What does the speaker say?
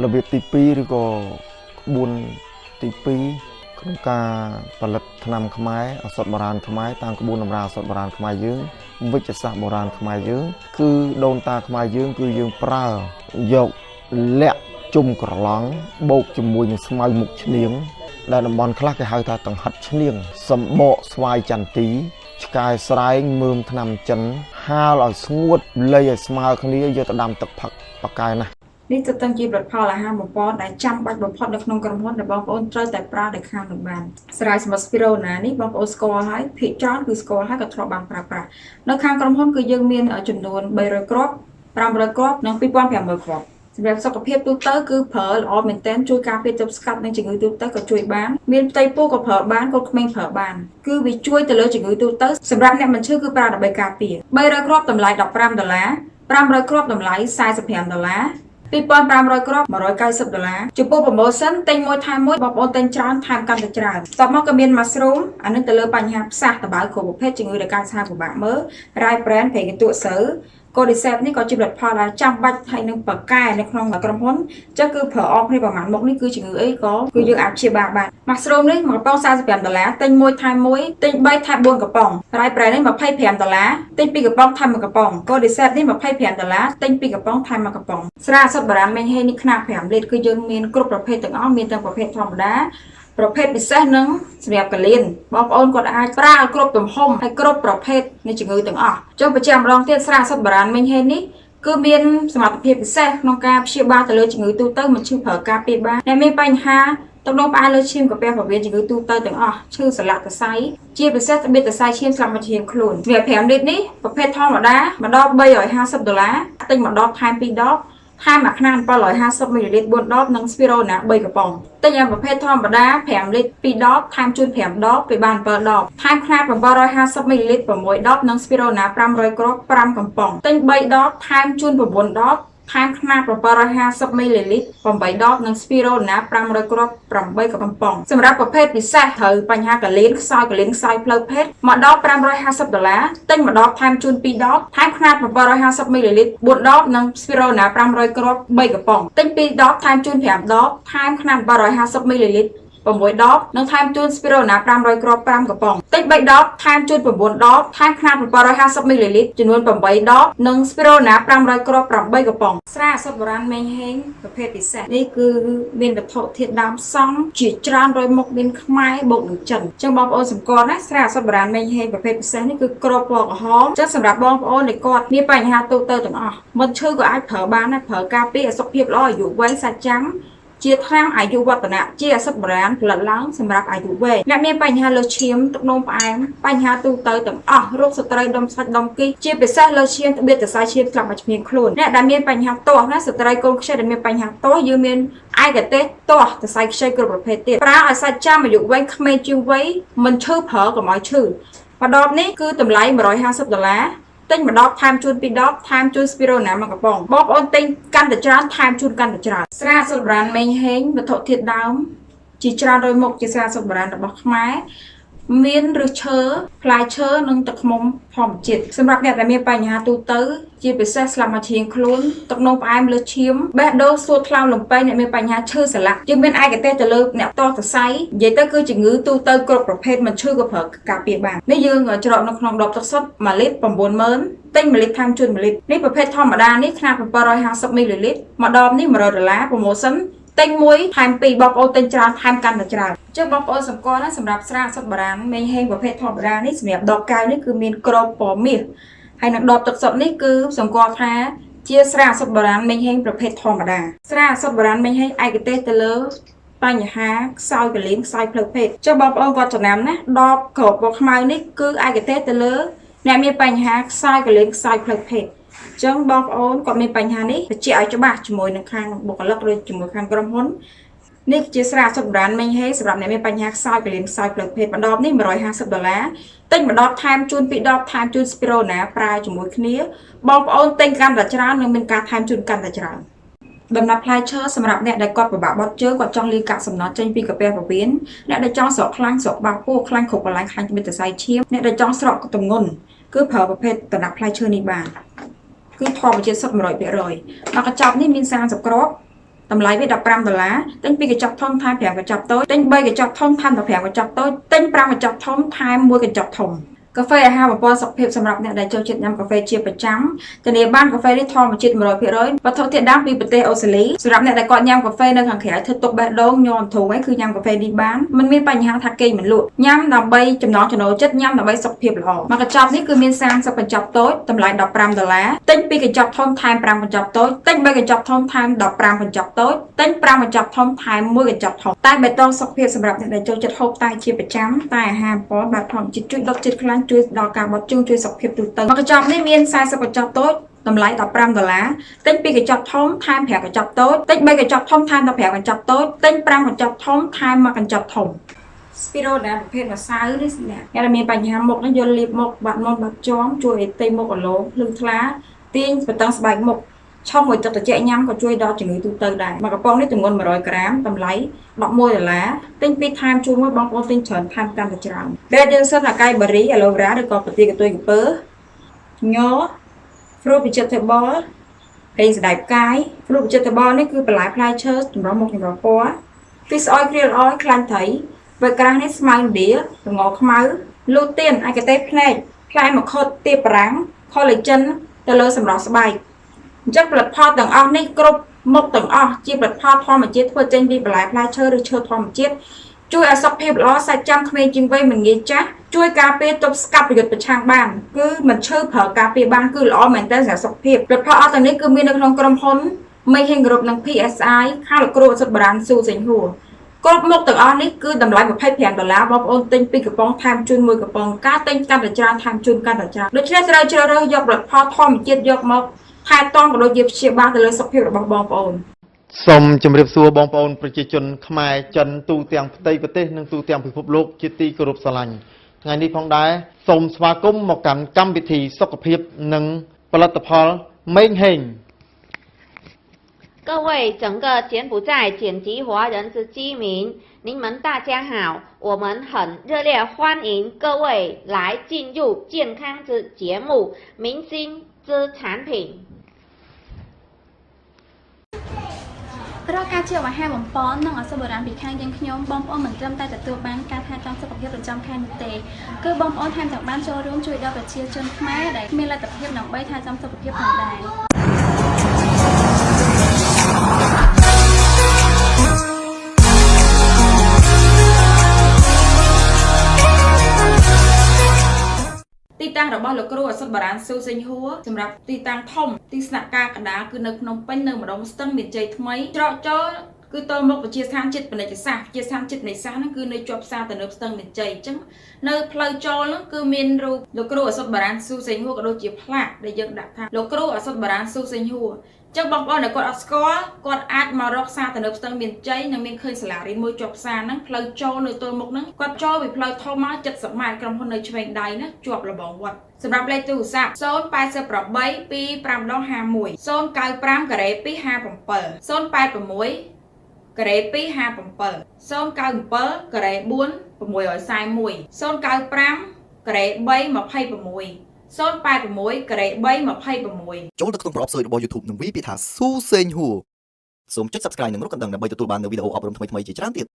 របៀបទី2ឬក៏ក្បួនទី2ក្នុងការផលិតថ្នាំខ្មែរឱសថបុរាណខ្មែរតាមក្បួនតម្រាឱសថបុរាណខ្មែរយើងវិជ្ជសាស្ត្របុរាណខ្មែរយើង គឺដូនតាខ្មែរយើង គឺយើងប្រើយកលក្ខជុំក្រឡង់បូកជាមួយនឹងស្មៅមុខឈ្នាង ដែលតំបន់ខ្លះគេហៅថាតង្ហិតឈ្នាង សំបកស្វាយចន្ទី ឆ្កែស្រែងមើមថ្នាំចិនហាលឲ្យស្ងួតលៃឲ្យស្មើគ្នាយកទៅដាំទឹកផឹកប៉កែណាស់ នេះទទឹងជាផលិតផលអាហារបំប៉នដែលចាំបាច់បំផុតនៅក្នុងក្រុមហ៊ុនដែលបងប្អូនត្រូវតែប្រើដោយខានមិនបានស្រាយសមុទ្រ Spirulina នេះបងប្អូនស្គាល់ហើយភាគច្រើនគឺស្គាល់ហើយក៏ធ្លាប់បានប្រើប្រាស់នៅខាងក្រុមហ៊ុនគឺយើងមានចំនួន300គ្រាប់500គ្រាប់និង2500គ្រាប់សម្រាប់សុខភាពទូទៅគឺប្រើល្អមែនទែនជួយការពារទប់ស្កាត់និងជំងឺទូទៅក៏ជួយបានមានផ្ទៃពោះក៏ប្រើបានកូនក្មេងប្រើបានគឺវាជួយទៅលើជំងឺទូទៅសម្រាប់អ្នកមិនឈឺគឺប្រើដើម្បីការពារ300គ្រាប់តម្លៃ15ដុល្លារ500គ្រាប់តម្លៃ45ដុល្លារ2500គ្រាប់190ដុល្លារចំពោះ promotion ទិញមួយថែមមួយបងប្អូនទិញច្រើនថែមកាន់តែច្រើនតបមកក៏មាន mushroom អានេះទៅលើបញ្ហាផ្សះតបៅគ្រប់ប្រភេទជំងឺដែលការសាពិបាកមើល Rice Bran ប្រេងកន្ទក់ស្រូវ Cordyceps នេះក៏ជាផលិតផលដែលចាំបាច់ហើយនឹងបកែនៅក្នុងក្រុមហ៊ុនអញ្ចឹងគឺប្រើអស់គ្នាប្រហែលមុខនេះគឺជំងឺអីក៏គឺយើងអាចព្យាបាលបាន Mushroom នេះមួយកំប៉ុង45ដុល្លារទិញមួយថែមមួយទិញ3ថែម4កំប៉ុង Rice Bran នេះ25ដុល្លារទិញ2កំប៉ុងថែម1កំប៉ុង Cordyceps នេះ25ដុល្លារទិញ2កំប៉ុងថែម1កំប៉ុងស្រាអសុទ្ធបារាំងមេងហេនេះខ្នាត5លីត្រគឺយើងមានគ្រប់ប្រភេទទាំងអស់មានទាំងប្រភេទធម្មតាប្រភេទពិសេសនិងសម្រាប់កលៀនបងប្អូនគាត់អាចប្រើគ្រប់ទំហំហើយគ្រប់ប្រភេទនៃជំងឺទាំងអស់ចុះបញ្ជាក់ម្ដងទៀតស្រាអសុទ្ធបារាំងមេងហេនេះគឺមានសមត្ថភាពពិសេសក្នុងការព្យាបាលទៅលើជំងឺទូទៅមិនឈឺប្រើការពារបានអ្នកមានបញ្ហាទឹកនោមផ្អែមលើឈាមកាពះពោះវៀនជំងឺទូទៅទាំងអស់ឈឺសន្លាក់សរសៃជាពិសេសត្បៀតសរសៃឈាមស្លាប់មកឈាមខ្លួនសម្រាប់5លីត្រនេះប្រភេទធម្មតាម្ដង350ដុល្លារទិញម្ដងថែម2ដបថែមមួយខ្នាត750មីលីលីត្រ4ដបនិង Spirulina 3កំប៉ុងទិញអាប្រភេទធម្មតា5លីត្រ2ដបថែមជូន5ដបពេលបាន7ដបថែមខ្នាត750មីលីលីត្រ6ដបនិង Spirulina 500គ្រាប់5កំប៉ុងទិញ3ដបថែមជូន9ដបថែមខ្នាត750មីលីលីត្រ8ដបនិង Spirulina 500គ្រាប់8កំប៉ុងសម្រាប់ប្រភេទពិសេសត្រូវបញ្ហាកលៀនខ្សោយកលៀនខ្សោយផ្លូវភេទមួយដប550ដុល្លារទិញមួយដបថែមជូន2ដបថែមខ្នាត750មីលីលីត្រ4ដបនិង Spirulina 500គ្រាប់3កំប៉ុងទិញ2ដបថែមជូន5ដបថែមខ្នាត750មីលីលីត្រ6ដបនិងថែមជូន Spirulina 500គ្រាប់5កំប៉ុងទិញ3ដបថែមជូន9ដបថែមខ្នាត750មីលីលីត្រចំនួន8ដបនិង Spirulina 500គ្រាប់8កំប៉ុងស្រាអសុទ្ធបុរាណមេងហេងប្រភេទពិសេសនេះគឺមានវត្ថុធាតុដើមផ្សំជាច្រើនរយមុខមានខ្មែរបូកនឹងចិនអញ្ចឹងបងប្អូនសម្គាល់ណាស្រាអសុទ្ធបុរាណមេងហេងប្រភេទពិសេសនេះគឺគ្រាប់ពណ៌ក្រហមអញ្ចឹងសម្រាប់បងប្អូនដែលគាត់មានបញ្ហាទូទៅទាំងអស់មិនឈឺក៏អាចប្រើបានដែរប្រើការពារឲ្យសុខភាពល្អអាយុវែងសាច់ចាំជាថ្នាំអាយុវឌ្ឍនៈជាឱសថបុរាណផលិតឡើងសម្រាប់អាយុវែងអ្នកមានបញ្ហាលើសឈាមទឹកនោមផ្អែមបញ្ហាទូទៅទាំងអស់រោគស្ត្រីដុំសាច់ដុំគីជាពិសេសលើសឈាមត្បៀតសរសៃឈាមស្លាប់មកឈ្មៀងខ្លួនអ្នកដែលមានបញ្ហាទាស់ណាស្ត្រីកូនខ្ចីដែលមានបញ្ហាទាស់យើងមានឯកទេសទាស់សរសៃខ្ចីគ្រប់ប្រភេទទៀតប្រើឲ្យសាច់ចាំអាយុវែងក្មេងជាងវ័យមិនឈឺប្រើកុំឲ្យឈឺម្ដបនេះគឺតម្លៃ150ដុល្លារទិញម្ដបថែមជូន2ដបថែមជូន Spirulina មួយកំប៉ុងបងប្អូនទិញកាន់តែច្រើនថែមជូនកាន់តែច្រើនស្រាសុទ្ធបុរាណមេងហេងវត្ថុធាតុដើមជាច្រើនរយមុខជាស្រាសុទ្ធបុរាណរបស់ខ្មែរមានឫសឈើផ្លែឈើនិងទឹកឃ្មុំធម្មជាតិសម្រាប់អ្នកដែលមានបញ្ហាទូទៅជាពិសេសស្លាប់មកឈៀងខ្លួនទឹកនោមផ្អែមលើសឈាមបេះដូងសួតថ្លើមលំពែងអ្នកមានបញ្ហាឈឺសន្លាក់យើងមានឯកទេសទៅលើអ្នកតសរសៃនិយាយទៅគឺជំងឺទូទៅគ្រប់ប្រភេទមិនឈឺក៏ប្រើការពារបាននេះយើងច្រកនៅក្នុងដបទឹកសុទ្ធ1លីត្រ90000ទិញ1លីត្រថែមជូន1លីត្រនេះប្រភេទធម្មតានេះខ្នាត750មីលីលីត្រមួយដបនេះ100ដុល្លារ promotion ទិញមួយថែម2បងប្អូនទិញច្រើនថែមកាន់តែច្រើនចុះបងប្អូនសម្គាល់ណាសម្រាប់ស្រាសុទ្ធបុរាណមេងហេងប្រភេទធម្មតានេះសម្រាប់ដបកែវនេះគឺមានក្របពណ៌មាសហើយនឹងដបទឹកសុទ្ធនេះគឺសម្គាល់ថាជាស្រាសុទ្ធបុរាណមេងហេងប្រភេទធម្មតាស្រាសុទ្ធបុរាណមេងហេងឯកទេសទៅលើបញ្ហាខ្សោយកលៀនខ្សោយផ្លូវភេទចុះបងប្អូនគាត់ចំណាំណាដបក្របពណ៌ខ្មៅនេះគឺឯកទេសទៅលើអ្នកមានបញ្ហាខ្សោយកលៀនខ្សោយផ្លូវភេទចឹងបងប្អូនគាត់មានបញ្ហានេះបញ្ជាក់ឲ្យច្បាស់ជាមួយនឹងខាងបុគ្គលិកឬជាមួយខាងក្រុមហ៊ុននេះជាស្រាសុទ្ធបុរាណមេងហេសម្រាប់អ្នកមានបញ្ហាខ្សោយកលៀនខ្សោយផ្លូវភេទម្ដបនេះ150ដុល្លារទិញម្ដបថែមជូន2ដបថែមជូន Spirulina ប្រើជាមួយគ្នាបងប្អូនទិញកាន់តែច្រើននឹងមានការថែមជូនកាន់តែច្រើនដំណាប់ផ្លែឈើសម្រាប់អ្នកដែលគាត់ពិបាកបត់ជើងគាត់ចង់លាយកាកសំណល់ចេញពីកាពះពោះវៀនអ្នកដែលចង់ស្រកខ្លាញ់ស្រកបាពោះខ្លាញ់គ្រប់កន្លែងខ្លាញ់ត្បិតសរសៃឈាមអ្នកដែលចង់ស្រកទម្ងន់គឺប្រើប្រភេទដំណាប់ផ្លែឈើនេះបានគឺធម្មជាតិសុទ្ធ100%មកកញ្ចប់នេះមាន30គ្រាប់ តម្លៃវា15ដុល្លារទិញ2កញ្ចប់ធំថែម5កញ្ចប់តូចទិញ3កញ្ចប់ធំថែម15កញ្ចប់តូចទិញ5កញ្ចប់ធំថែម1កញ្ចប់ធំកាហ្វេអាហារបំពន់សុខភាពសម្រាប់អ្នកដែលចូលចិត្តញ៉ាំកាហ្វេជាប្រចាំធានាបានកាហ្វេនេះធម្មជាតិ100%វត្ថុធាតុដើមពីប្រទេសអូស្ត្រាលីសម្រាប់អ្នកដែលគាត់ញ៉ាំកាហ្វេនៅខាងក្រៅធ្វើទុកបេះដូងញ៉ាំធូងឯងគឺញ៉ាំកាហ្វេនេះបានមិនមានបញ្ហាថាគេងមិនលក់ញ៉ាំដើម្បីចំណង់ចំណូលចិត្តញ៉ាំដើម្បីសុខភាពល្អមួយកញ្ចប់នេះគឺមាន30កញ្ចប់តូចតម្លៃ15ដុល្លារទិញ2កញ្ចប់ធំថែម5កញ្ចប់តូចទិញ3កញ្ចប់ធំថែម15កញ្ចប់តូចទិញ5កញ្ចប់ធំថែម1កញ្ចប់ធំតែបៃតងសុខភាពសម្រាប់អ្នកដែលចូលចិត្តហូបតែជាប្រចាំតែអាហារបំពន់បែបធម្មជាតិជួយដុតជាតិខ្លាញ់ជួយដល់ការបត់ជើងជួយសុខភាពទូទៅមួយកញ្ចប់នេះមាន40កញ្ចប់តូចតម្លៃ15ដុល្លារទិញ2កញ្ចប់ធំថែម5កញ្ចប់តូចទិញ3កញ្ចប់ធំថែម15កញ្ចប់តូចទិញ5កញ្ចប់ធំថែម1កញ្ចប់ធំ Spirulina ប្រភេទម្សៅនេះអ្នកដែលមានបញ្ហាមុខហ្នឹងយកលាបមុខបាត់មុខបាត់ជាំជួយឲ្យផ្ទៃមុខរលោងភ្លឺថ្លាទាញបន្តឹងស្បែកមុខឆុងមួយទឹកត្រជាក់ញ៉ាំក៏ជួយដល់ជំងឺទូទៅដែរមួយកប៉ុងនេះទម្ងន់100ក្រាមតម្លៃ11ដុល្លារទិញពីរថែមជូនមួយបងប្អូនទិញច្រើនថែមកាន់តែច្រើន Red Johnson acai berry aloe vera ឬក៏ប្រទាលកន្ទុយកពើញ fruit vegetable ប្រេងសណ្តែកផ្កាយ fruit vegetable នេះគឺបន្លែផ្លែឈើចម្រុះមុខចម្រុះពណ៌ fish oil krill oil ខ្លាញ់ត្រីវ៉េក្រាស់នេះស្មៅឥណ្ឌាល្ងខ្មៅលូទៀនឯកទេសភ្នែកផ្លែមង្ឃុតទៀបបារាំង collagen ទៅលើសម្រស់ស្បែកអញ្ចឹងផលិតផលទាំងអស់នេះគ្រប់មុខទាំងអស់ជាផលិតផលធម្មជាតិធ្វើចេញពីបន្លែផ្លែឈើឬឈើធម្មជាតិជួយឲ្យសុខភាពល្អសាច់ចាំក្មេងជាងវ័យមិនងាយចាស់ជួយការពារទប់ស្កាត់ប្រយុទ្ធប្រឆាំងបានគឺមិនឈឺប្រើការពារបានគឺល្អមែនទែនសម្រាប់សុខភាពផលិតផលអស់ទាំងនេះគឺមាននៅក្នុងក្រុមហ៊ុនមេហេងគ្រប់និង PSI ខាងលោកគ្រូឱសថបុរាណស៊ូសេងហួរគ្រប់មុខទាំងអស់នេះគឺតម្លៃ25ដុល្លារបងប្អូនទិញពីរកំប៉ុងថែមជូនមួយកំប៉ុងការទិញកាន់តែច្រើនថែមជូនកាន់តែច្រើនដូច្នេះត្រូវជ្រើសរើសយកផលិតផលធម្មជាតិយកមកថែទាំក៏ដូចជាព្យាបាលទៅលើសុខភាពរបស់បងប្អូន សូមជម្រាបសួរបងប្អូនប្រជាជនខ្មែរចិនទូទាំងផ្ទៃប្រទេសនិងទូទាំងពិភពលោកជាទីគោរពស្រឡាញ់ថ្ងៃនេះផងដែរសូមស្វាគមន៍មកកាន់កម្មវិធីសុខភាពនិងផលិតផលមេងហេង 各位整个柬埔寨柬籍华人之居民，你们大家好，我们很热烈欢迎各位来进入健康之节目《明星之产品》。 រាល់ការជាអាហារបំប៉ននិងឱសថបុរាណពីខាងយើងខ្ញុំបងប្អូនមិនត្រឹមតែទទួលបានការថែទាំសុខភាពប្រចាំខែនោះទេគឺបងប្អូនថែមទាំងបានចូលរួមជួយដល់ប្រជាជនខ្មែរដែលគ្មានលទ្ធភាពដើម្បីថែទាំសុខភាពផងដែរ ទីតាំងរបស់លោកគ្រូឱសថបុរាណស៊ូសេងហួរសម្រាប់ទីតាំងធំទីស្នាក់ការកណ្ដាលគឺនៅភ្នំពេញនៅម្ដុំស្ទឹងមានជ័យថ្មីច្រកចូលគឺទល់មុខវិទ្យាស្ថានជាតិពាណិជ្ជសាស្ត្រវិទ្យាស្ថានជាតិពាណិជ្ជសាស្ត្រហ្នឹងគឺនៅជាប់ផ្សារទំនើបស្ទឹងមានជ័យអញ្ចឹងនៅផ្លូវចូលហ្នឹងគឺមានរូបលោកគ្រូឱសថបុរាណស៊ូសេងហួរក៏ដូចជាផ្លាកដែលយើងដាក់ថាលោកគ្រូឱសថបុរាណស៊ូសេងហួរចឹងបងប្អូនដែលគាត់អត់ស្គាល់គាត់អាចមករកផ្សារទំនើបស្ទឹងមានជ័យនិងមានឃើញសាលារៀនមួយជាប់ផ្សារហ្នឹងផ្លូវចូលនៅទល់មុខហ្នឹងគាត់ចូលពីផ្លូវធំមក70ម៉ែត្រក្រុមហ៊ុននៅឆ្វេងដៃណាជាប់របងវត្តសម្រាប់លេខទូរស័ព្ទ088 25ដង51 095ការ៉េ257 086ការ៉េ257 097ការ៉េ4 641 095ការ៉េ326 086ការ៉េ326 ចូលទៅក្នុងប្រអប់ search របស់ YouTube និងវាយពាក្យថាស៊ូសេងហួរសូមចុច Subscribe និងរូបកណ្ដឹងដើម្បីទទួលបាននូវវីដេអូអប់រំថ្មីៗជាច្រើនទៀត។